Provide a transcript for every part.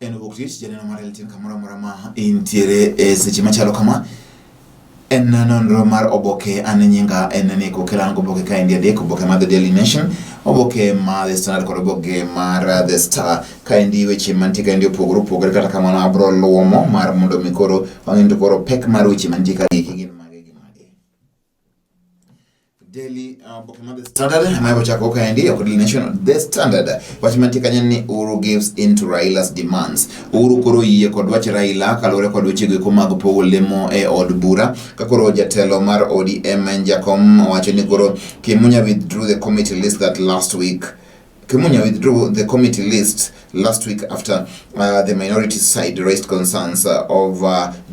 En wuok tich janeno mar LTN kamoro amora ma intiere e seche machalo kama. En nonro mar oboke an nyinga en Nico Kelan oboke kaendi adek oboke mar The Daily Nation, oboke mar The Standard kod oboke mar The Star. Kaendi weche mantie kaendi opogore opogore kata kamano abro luomo mar mondo mi koro wang'e to koro pek mar weche mantie kae gin mage gi mage. Daily oboke mar The Standard ma ochako kaendi ok Daily Nation The Standard wach mantie kanyo ni Uhuru gives in to Raila's demands. Uhuru koro yie kod wach Raila kaluwore kod weche goeko mag pogo lemo e od bura ka koro jatelo mar ODM en Jakom owacho ni koro Kimunya withdrew the committee list that last week Kimunya withdrew the committee list last week after the minority side raised concerns of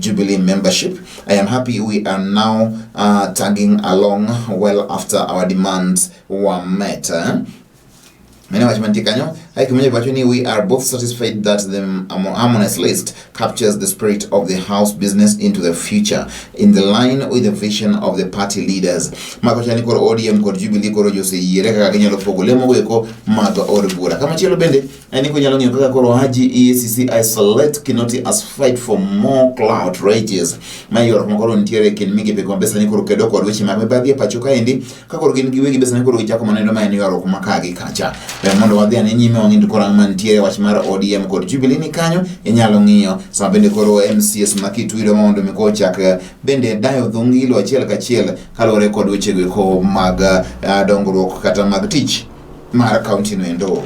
Jubilee membership. I am happy we are now tagging along well after our demands were met. Eh? Mene wach mantie kanyo, ai Kimunya wacho ni we are both satisfied that the harmonious list captures the spirit of the house business into the future in the line with the vision of the party leaders. Mako chani koro ODM kod Jubilee koro joseyiere kaka ginyalo pogo lemo go eko mag od bura. Kamachielo bende en ni kunyalo ng'iyo kaka koro Haji EACC isolate Kinoti as fight for more clout rages. Ma ywaruok ma koro nitiere e kind migepe ma besa ni koro kedo kod weche mag mibadhi e pacho kaendi ka koro gin giwegi besa ni koro gichako manendo ma en ywaruok ma ka gi kacha. Ber mondo wadhi ane nyime wang'i to koro ang' mantiere wach mar ODM kod Jubilee ni kanyo inyalo ng'iyo sama bende koro MCS ma Kitui dwa mondo mi kochak bende dayo dho ngilo achiel kachiel kaluwore kod wechego eko mag dongruok kata mag tich mar kaunti no endo.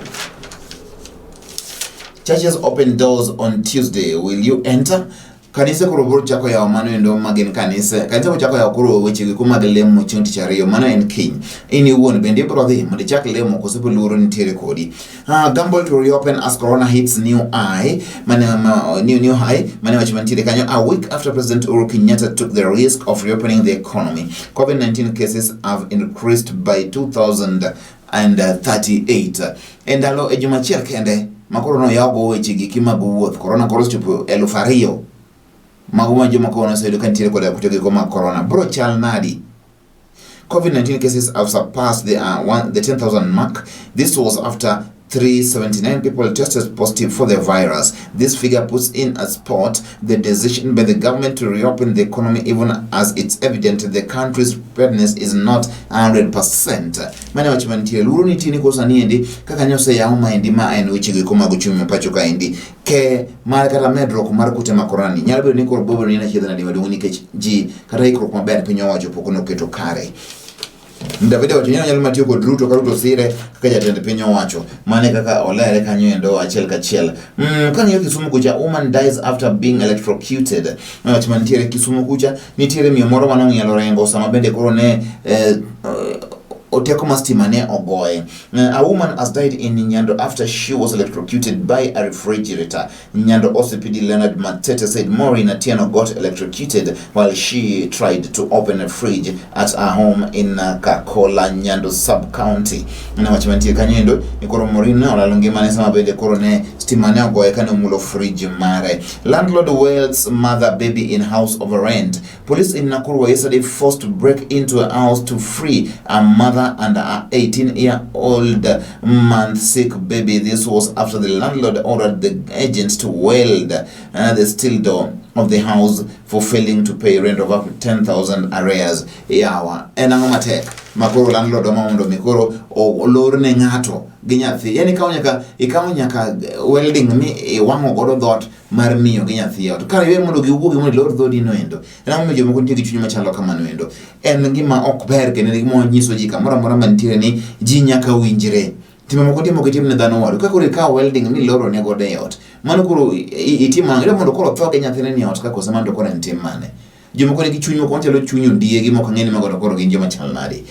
Churches open doors on Tuesday. Will you enter? Kanise koro biro chako yawo mano endo ma gin kanise. Kanise biro chako yawo koro weche gi mag lemo chieng' tich ariyo, mano en kiny. In iwuon bende ibiro dhi mondo ichak lemo koso be luoro nitiere kodi. Gamble to reopen as corona hits new high. Mane new high. Mane wach mantiere kanyo a week after President Uhuru Kenyatta took the risk of reopening the economy. COVID-19 cases have increased by 2038. E ndalo e juma achiel kende ma koro noyaw weche giki mag wuoth korona koro osechopo 2000 mago ma joma koro oseyudo ka nitiere koda kute gigo mag korona bro chal nadi COVID-19 cases have surpassed the 10,000 mark. This was after 379 people tested positive for the virus. This figure puts in a spot the decision by the government to reopen the economy even as it's evident the country's preparedness is not 100%. Mane wach mantie luoro nitie ni kosa niendi kaka nyose yaw maendi ma en weche go mag uchumi ma pacho kaendi ke mar kata medruok mar kute mag korona ni nyalo bedo ni koro bobedo ni en achiedh nade maduong' nikech ji kata ikruok maber piny owacho pok noketo kare. David owacho ni onyalo matiyo kod Ruto ka Ruto sire kaka jatend piny owacho. Mane kaka olere kanyo endo achiel kachiel. Kang'iyo Kisumu kucha, woman dies after being electrocuted. Wach mantiere Kisumu kucha, nitiere miyo moro mane ong'ielo rengo sama bende koro ne oteko mar stima ne ogoye. A woman has died in Nyando after she was electrocuted by a refrigerator. Nyando OCPD Leonard Matete said Maureen Atieno got electrocuted while she tried to open a fridge at her home in Kakola, Nyando sub-county. Ne wach mantie kanyo endo ni koro Maureen olalo ngimane sama bende koro ne stima ne ogoye kane omulo fridge mare. Landlord welds mother baby in house over rent. Police in Nakuru were yesterday forced to break into a house to free a mother and her 18-year-old month-sick baby. This was after the landlord ordered the agents to weld the steel door of the house for failing to pay rent of up to 10,000 arrears. Yawa, en ang'o matek makoro landlord oma mondo mi koro olor ne ng'ato gi nyathi. Yani ikawo nyaka welding mi iwang'o godo dhoot mar miyo gi nyathi e ot. Kar iwe mondo giwuogi mondo ilor dhodi no endo. En ang'o momiyo jomoko nitie gi chuny machalo kamano endo? En gima ok ber kendo en gima nyiso ji kamoro amora mantiere ni ji nyaka winjre. Timbe moko timo ok itim ne dhano wadu. Ka koro ikawo welding miloro ne godo e ot, mano koro itimo ang'o? Idwa mondo koro otho gi nyathine ni e ot ka koso mano to koro en tim mane? Jomoko nigi chuny moko machalo chuny ondiegi mok ang'e ni mago to koro gin joma chal nade.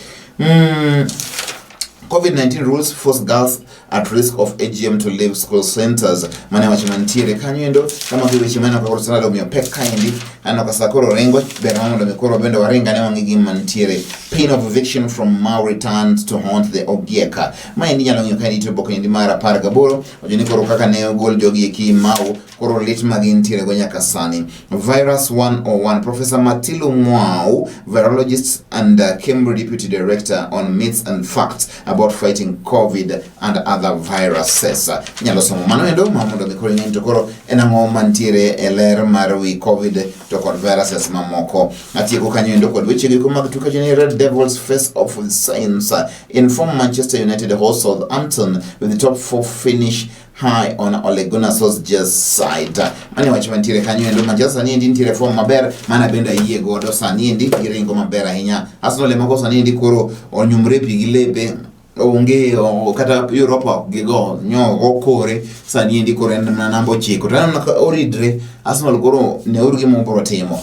COVID-19 rules force girls at risk of AGM to leave school centers. Mane wach mantiere kanyo endo kama gi weche maneno ka koro Standard omiyo pek kaendi aneno ka sa koro ringo ber ma mondo mi koro bende waringane wang'i gima mantiere. Pain of eviction from Mau returns to haunt the Ogieka. Maendi inyalo ng'iyo kaendi to oboke endi mar 18 wacho ni koro kaka ne ogol jogi eki Mau koro lit ma gintiere go nyaka sani. Virus 101 Professor Matilu Mwau, virologist and Cambridge Deputy Director on Myths and Facts about about fighting COVID and other viruses. Inyalo somo mano endo ma mondo mi koro ing'e ni to koro en ang'o mantiere e ler mar wi COVID to kod viruses mamoko. Atieko kanyo endo kod weche giko mag tuke ni Red Devils face off with Saints. Inform Manchester United host Southampton with the top four finish high on Ole Gunnar Solskjaer's side. Mane wach mantiere kanyo endo Manchester sani endi nitiere form maber mana bende ayie godo sani endi giringo maber ahinya. Arsenal ema go sani endi koro onyumre pi gi lepe onge kata Europa ok gigo nyo go kore sani endi koro en mana namba 9 to aneno ka oridre Arsenal koro neuru gima obiro timo.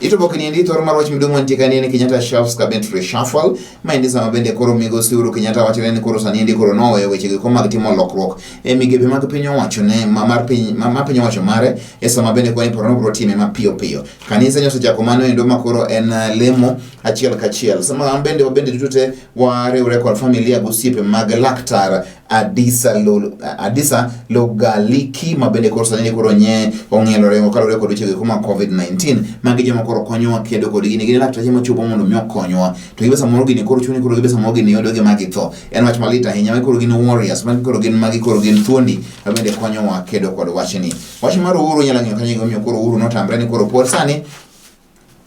Ito boke ni endi thoro mar wach maduong' mantie ka ni Kenyatta shelves cabinet reshuffle. Ma endi sama bende koro migosi Uhuru Kenyatta wachore ni koro sani endi koro noweyo weche go mag timo lokruok e migepe mag piny owacho ne ma mar piny ma, ma piny owacho mare e sama bende koro iparo ni obiro time mapiyo piyo. Kanisa nyocha osechako mano endo ma koro en lemo achiel kachiel. Sama an bende wabende duto te wariwre kod familia gi osiepe mag laktar Adisa Lol, Adisa Logaliki ma bende koro sani koro nye ong'ielo rengo kaluwore kod weche go mag COVID-19. Magi joma koro konyowa kedo kod gini, gin lakteche machopo mondo mi okonywa. To gibe samoro gini koro chuni koro gibe samoro gini yudo gi ma githo. En wach malit ahinya, magi koro gin warriors, magi koro gin magi koro gin thuondi ma bende konyowa kedo kod wachni. Wach mar Uhuru inyalo ng'iyo kanyo gimomiyo koro Uhuru notamre ni koro pod sani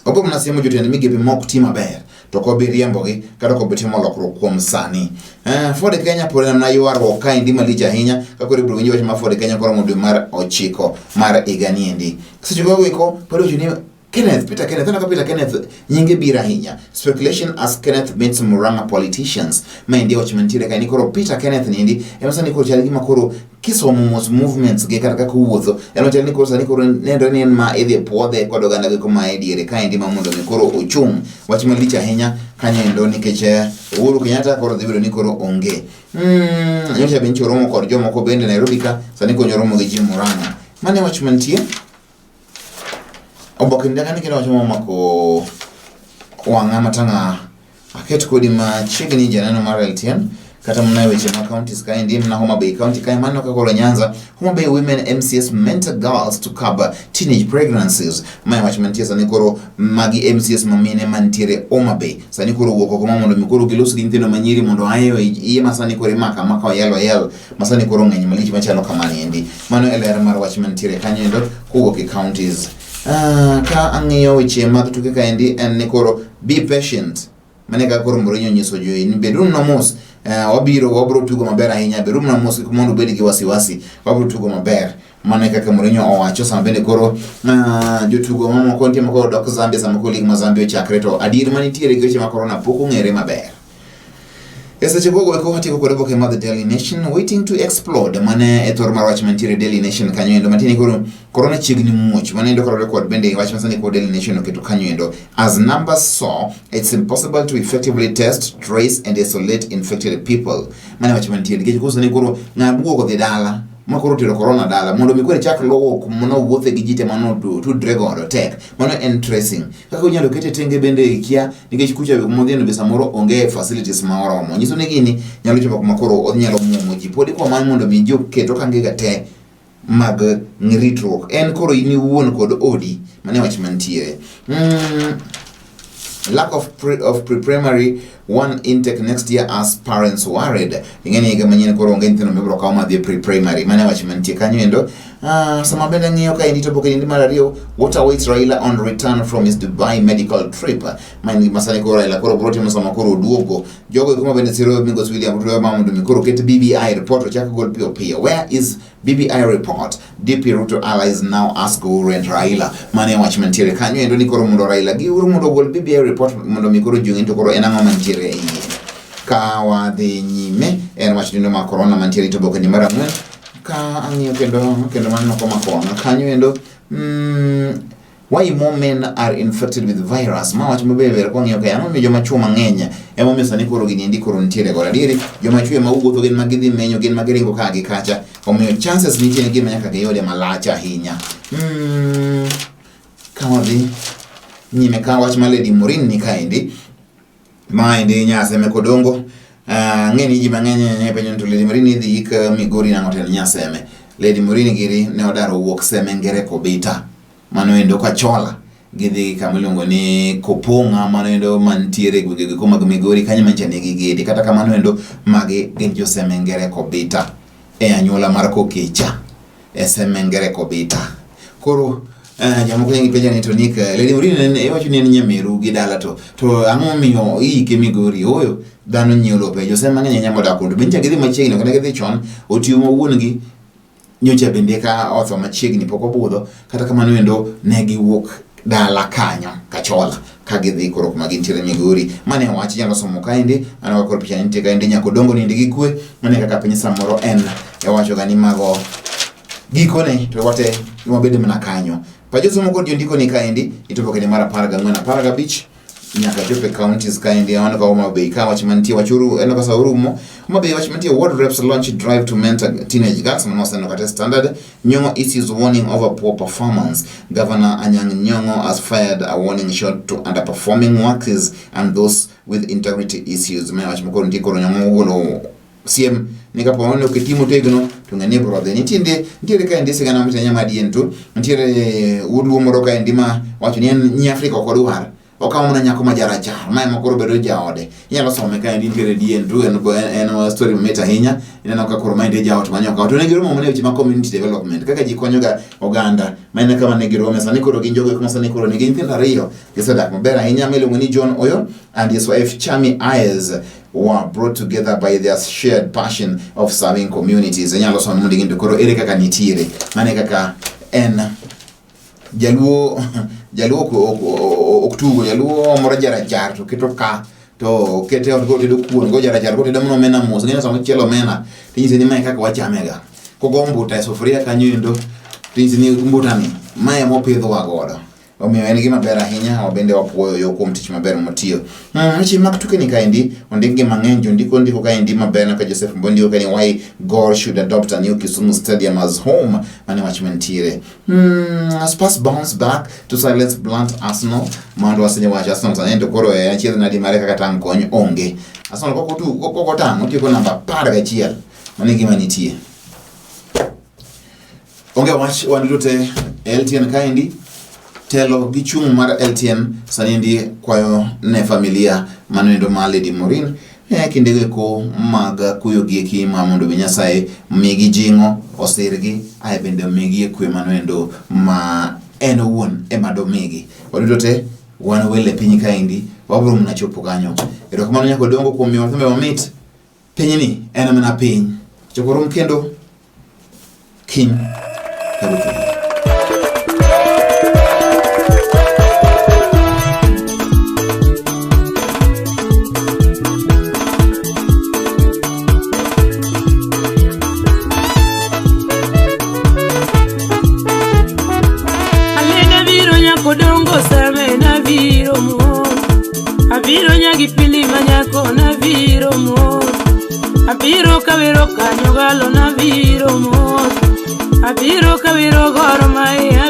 Ogo mana siemo jotend migepe mok ti maber to ok obi riembogi kata ok obi timo lokruok kuom sani. Ford Kenya pod en mana ywaruok kaendi malich ahinya ka koro ibiro winj wach ma Ford Kenya koromo dwe mar 9 mar higa niendi. Seche go eko pod iwacho ni Kenneth, Peter Kenneth, aneno ka Peter Kenneth nyinge biro ahinya. Speculation as Kenneth meets Murang'a politicians. Maendi wach mantiere kaendi koro Peter Kenneth niendi ema sani koro chal gima koro kisomo mos movements gi kata kaka owuotho en machal ni koro sani koro nenre ni en ma idhi puodhe kod oganda gi kuma e diere kaendi ma mondo mi koro ochung' wach malich ahinya kanyo endo nikech Uhuru Kenyatta koro dhi bedo ni koro onge. Nyocha be nyocha oromo kod jomoko bende Nairobi ka sani koro oromo gi Jim Murang'a. Mano e wach mantie. Oboke ndaka ni kendo wach momako wang'a matang'a aket kodi machiegni janeno mar LTN kata mana e weche mag counties kaendi mana Homa Bay County kae mano ka koro Nyanza Homa Bay Women MCS mentor girls to curb teenage pregnancies. Mae wach mantie sani koro magi MCS mamine mantiere Homa Bay sani koro wuok oko ma mondo mi koro gilos gi nyithindo manyiri mondo aeyo iye ma sani koro imako amaka oyel oyel ma sani koro ng'eny malich machalo kamano endi. Mano e ler mar wach mantiere kanyo endo kowuok e counties. Ka ang'iyo weche mag tuke kaendi en ni koro be patient. Mane kaka koro Mourinho onyiso joyi ni beduru mana mos, wabiro wabiro tugo maber ahinya, beduru mana mos kik mondo ubed gi wasiwasi, wabiro tugo maber. Mano e kaka Mourinho owacho sama bende koro jotugo mamoko nitie ma koro dok Zambia sama koro lig ma Zambia ochakre to adier manitiere gi weche mag corona pok ong'ere maber. E seche gogo eko watieko kod oboke mar The Daily Nation waiting to explode mane e thor mar wach mantiere Daily Nation kanyo endo matiende koro corona chiegni muoch mane endo kaluwore kod bende wach masani kod Daily Nation oketo kanyo endo as numbers soar it's impossible to effectively test trace and isolate infected people mane wach mantiere nikech koro sani koro ng'ama wuok odhi dala ma koro otero corona dala mondo mi koro ichak luwo kuma nowuothe gi ji te mano tudre godo tek mano en tracing kaka inyalo kete tenge bende ikia nikech kucha kuma odhieno be samoro onge facilities ma oromo nyiso ni gini nyalo chopo kuma koro onyalo muomo ji pod ikwa mar mondo mi ji oket okangega te mag ritruok en koro in iwuon kod odi mane wach mantiere. Lack of pre-primary one intake next year as parents worried. Ing'e ni higa manyien koro onge nyithindo mibiro kaw madhi e pre-primary. Mano e wach mantie kanyo endo. Sama bende ng'iyo ka endi to oboke endi mar ariyo, what awaits Raila on return from his Dubai medical trip. Ma en gima sani koro Raila koro biro timo sama koro oduogo. Jogo eko ma bende siro Migosi William Ruto ma mondo mi koro ket BBI report ochak gol piyo piyo. Where is BBI report? DP Ruto allies now ask Uhuru and Raila. Mano e wach mantiere kanyo endo ni koro mondo Raila gi Uhuru mondo ogol BBI report mondo mi koro ji ong'e to koro en ang'o mantiere e iye. Ka wadhi nyime en wach nindo mar corona mantiere e oboke ni mar 4. Ka ang'iyo kendo kendo maneno komako wang'a kanyo endo why more men are infected with virus. Ma wach maber ber kwang'iyo kae, ang'o momiyo joma chuo mang'eny emomiyo sani koro gini endi koro nitiere godo. Adieri joma chuo ema wuotho gin ma gidhi menyo gin ma giringo ka gi kacha. Omiyo chances nitie ni gima nyaka giyude malach ahinya. Ka wadhi nyime ka wach mar Lady Maureen ni kaendi. Maendi Nyaseme Kodongo. Ang'e ni ji mang'eny ne penjo ni to Lady Maureen idhi ik Migori nang'o to en Nyaseme. Lady Maureen giri ne odar owuok Seme Ngere Kobita. Mano endo Kachola. Gidhi kama iluongo ni Kopong'a mano endo mantiere e gwenge go mag Migori kanyo manyicha nigi gede. Kata kamano endo magi gin jo Semengere Kobita e anyuola mar Kokecha e Semengere Kobita. Koro jomoko nyalo penja ni to Nick, Lady Maureen en iwacho ni en nyameru gi dala to ang'o momiyo iike Migori? Ooyo, dhano nyiewo lope. Josem mang'eny ahinya modak kuno. To be nyicha gidhi machiegni ok ne gidhi chon. Otiyo ma wuon gi nyocha bende ka otho machiegni pok obudho. Kata kamano endo ne giwuok dala kanyo Kachola ka gidhi koro kuma gintiere Migori. Mane wach inyalo somo kaendi, aneno ka koro picha nitie kaendi nyaka Odongo nindi gi kwe. Mane kaka piny samoro en iwacho ga ni mago gikone to wate wabed mana kanyo. Pa josomo kod jondiko ni kaendi itopo kende mar 14 15 nyaka chop e counties kaendi aneno ka Homa Bay ka wach mantie wachuru en ka sa orumo. Homa Bay wach mantie ward reps launch drive to mentor teenage girls mano waseneno kata standard. Nyong'o issues warning over poor performance. Governor Anyang' Nyong'o has fired a warning shot to underperforming workers and those with integrity issues. Mae wach mokoro nitie koro Nyong'o ogolo siem ni kapo ni ok itimo tegno to ng'e ni ibiro dhi. Nitie nitiere kaendi sigana mamit ahinya ma dien to nitiere wuod luo moro kaendi ma wacho ni en nyi Afrika ok odwar. Okawo mana nyako ma jarachar ma ema koro bedo jaode. Inyalo some kaendi nitiere dien to en story mamit ahinya. Ineno ka koro maendi e jaot ma nyokawo. To ne giromo mana e weche mag community development kaka ji konyoga oganda. Ma en kama ne girome. Sani koro gin jogo eko ma sani koro nigi nyithindo ariyo. Gisedak maber ahinya miluongo ni John Oyo and his wife Chami Ayes were brought together by their shared passion of serving communities. Inyalo somo mondo ing'e to koro ere kaka nitiere. Mano e kaka en jaluo jaluo ok tugo jaluo moro jarachar to keto ka to kete ot kotedo kuon go jarachar kotedo mana omena mos ng'e sama ochielo omena tinyise ni mae kaka wachamega kogo mbuta e sufuria kanyo endo tinyise ni mbuta ni mae mopidhwa godo omiyo en gima ber ahinya wabende wapuoyo yo kuom tich maber motiyo. Weche mag tuke ni kaendi ondik gi mang'eny jondiko ndiko kaendi maber kaka Joseph Mbo ndiko kaendi why Gor should adopt a new Kisumu stadium as home mane wach mantiere. Spurs bounce back to silence blunt Arsenal mondo wasenye wach Arsenal sani to koro e achiel nadi mare kaka tang' kony onge. Arsenal koko tang' otieko namba 11 mano e gima nitie. Onge wach wan duto te LTN kaendi telo gi chung' mar LTN sani endi kwayo ne familia mano endo mar Lady Maureen e kindego eko mag kuyo gi eki ma mondo mi Nyasaye migi jing'o osirgi ae bende omigi kwe mano endo ma en owuon ema domigi. Waduto te wan welo e piny kaendi wabiro mana chopo kanyo. Erokamano nyaka Odongo kuom miyowa thumbe mamit. Pinyni en mana piny. Choko rom kendo kiny kagochopo. Alenda biro nyako dongo same nabiro mos Abiro nyagi pili manyako nabiro mos Abiro kawero kanyo galo nabiro mos Abiro kawero goro maya.